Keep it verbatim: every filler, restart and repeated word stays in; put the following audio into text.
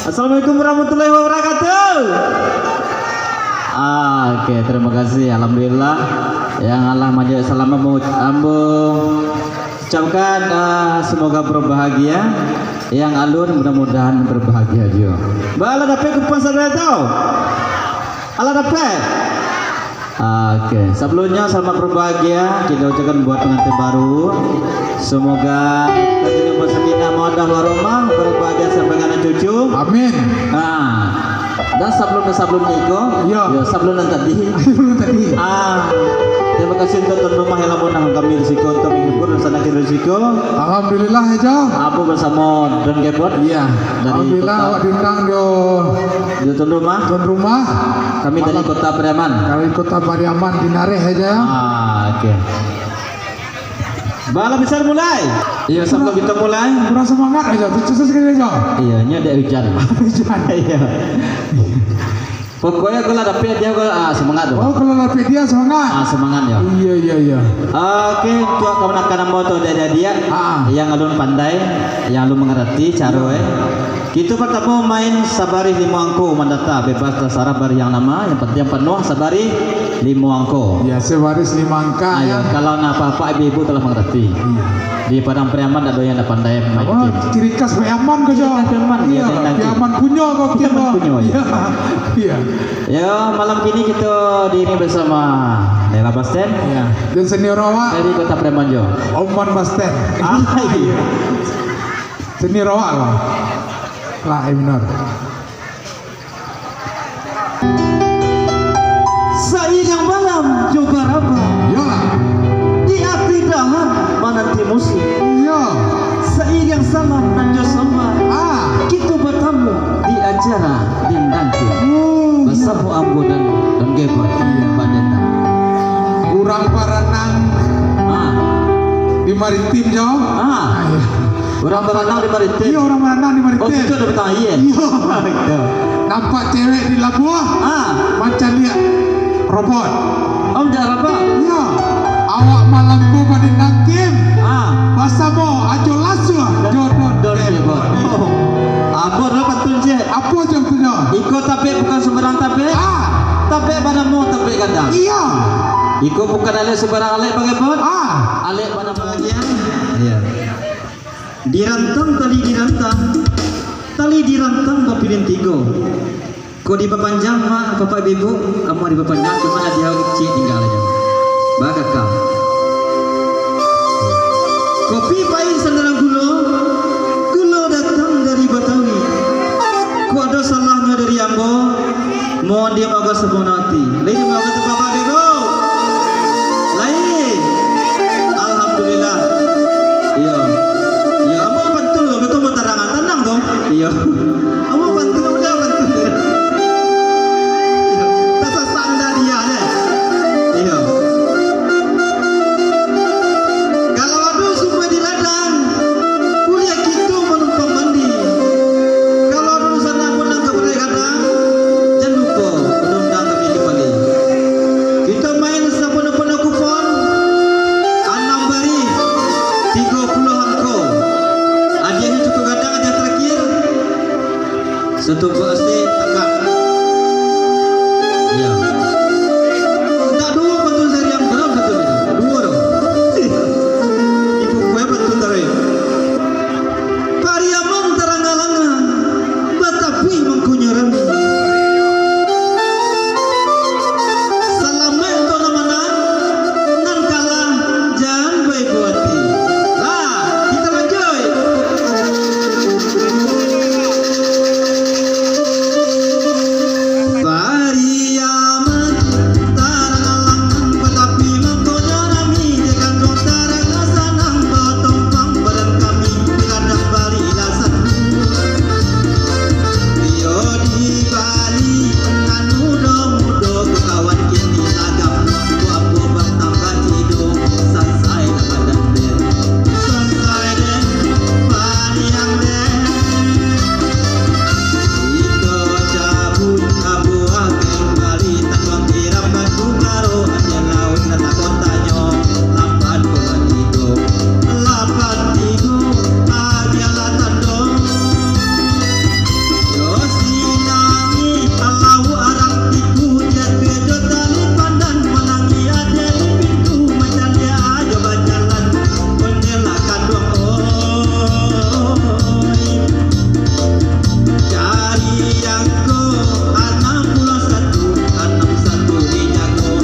Assalamualaikum warahmatullahi wabarakatuh. Ah, oke, terima kasih. Alhamdulillah. Yang Allah manjawab salam ambo, ambo ucapkan, ah, semoga berbahagia. Yang alun mudah-mudahan berbahagia juga. Bala dapek kupon sadonyo tu? Alah dapek? Oke, sebelumnya selamat berbahagia kita ucapkan buat pengantin baru. Semoga terjadi bersakinah mawaddah warahmah, berbahagia sampai dengan cucu. Amin. Nah, dan sebelum sebelum niko, Iya. ya sebelum nan tadi. Sebelum tadi. Ah, terima kasih untuk tuan rumah yang lamun kami risiko untuk menghibur dan sanang risiko. Alhamdulillah aja. Abu bersama Don Gebot. Iya. Dari Alhamdulillah kota. Awak diundang di Di tuan rumah. Tuan rumah. Kami dari Malam. Kota Pariaman. Dari Kota Pariaman di Nareh aja. Ah, oke. Bala besar mulai. Iya, sebelum kita mulai. Kurang semangat aja, tu susah sekali aja. Iya, ini ada hujan. Hujan. Iya. Pokoknya kalau dapet dia, kalau, ah, semangat tu. Oh, kalau dapet dia semangat. Ah, semangat ya. Iya, iya, iya. Oke, untuk kawan-kawan ambo tu dia dia Ah. yang alun pandai, yang alun mengerti cara eh. Kita pertama main sabarih limo angko mandata bebas terserah barih yang nama, yang penting penuh sabarih limo angko. Ya, sabarih limo angka Ayo, ya. Kalau nak apa-apa ibu-ibu telah mengerti. Iya. Di Padang Pariaman tak ada yang tak pandai main Apa? game. Ciri khas Pariaman ke Ciri khas Pariaman, Iya, iya, ada yang Pariaman punya kau Pariaman punya, ya. Iya. Iya. Ya, malam kini kita di ini bersama Nela Basten. Iya. Dan senior awak Dari Kota Pariaman jo. Oman Basten. Ah, iya. Senior awak lah. Lah, eh, benar. Sairiang malam jo baraba. Yo. Di ati dahan mananti musim. Yo. Sairiang salam nan jo soma. Ah. Kito batamu di acara dendang. Oh, Basamo ambo dan Don Gebot. Iya. Badendang. Urang baranang Ah. di maritim jo. Ah. Ah, iya. Urang baranang di maritim. Iya, urang baranang di maritim. Oh, situ ada batang aia. Iya. Iya. Nampak cewek di labuah. Ah. Mancaliak robot. Om dak rabak. Iya. Awak malam ko badendang game. Ah. Basamo Ajo Lasuah. Don, Don Don Kebot. Kebot. Oh. Ambo dulu pantun cek. Apa contohnya? Iko tapek bukan sembarang tapek. Ah. Tapek banamo tapek gadang. Iya. Iko bukan alek sembarang alek, Bang Kebot. Ah. Alek banamo agian. Iya. Dirantang tali dirantang, tali dirantang bapilin tigo. Kok dipapanjang, Mak, Bapak, Ibu, amuah dipapanjang, cuma hadiah ciek tinggal aja. Bakakal. Kopi pahit sandaran gulo, gulo datang dari Batawi. Kok ado salahnyo dari ambo, Mohon dimoga samono ati. Lai dimoga tu Bapak Ibu. Lai. Alhamdulillah. Iyo. Iyo, ambo pantun lo, betul mau tarangan, tanang tu. Iyo. Ambo pantun, ambo dah pantun. Iyo. Tasasanda dia deh. Iyo. Kalau ado sumua di ladang, kuliah kito manumpang mandi. Kalau ado sanak punang ka balai gadang, jan lupo undang kami kumbali. Kito main sapono-pono kupon, anam barih, tigo puluah angko. Hadiahnyo cukuik gadang, hadiah tarakhir. Satumpuk ase, takak. Iyo.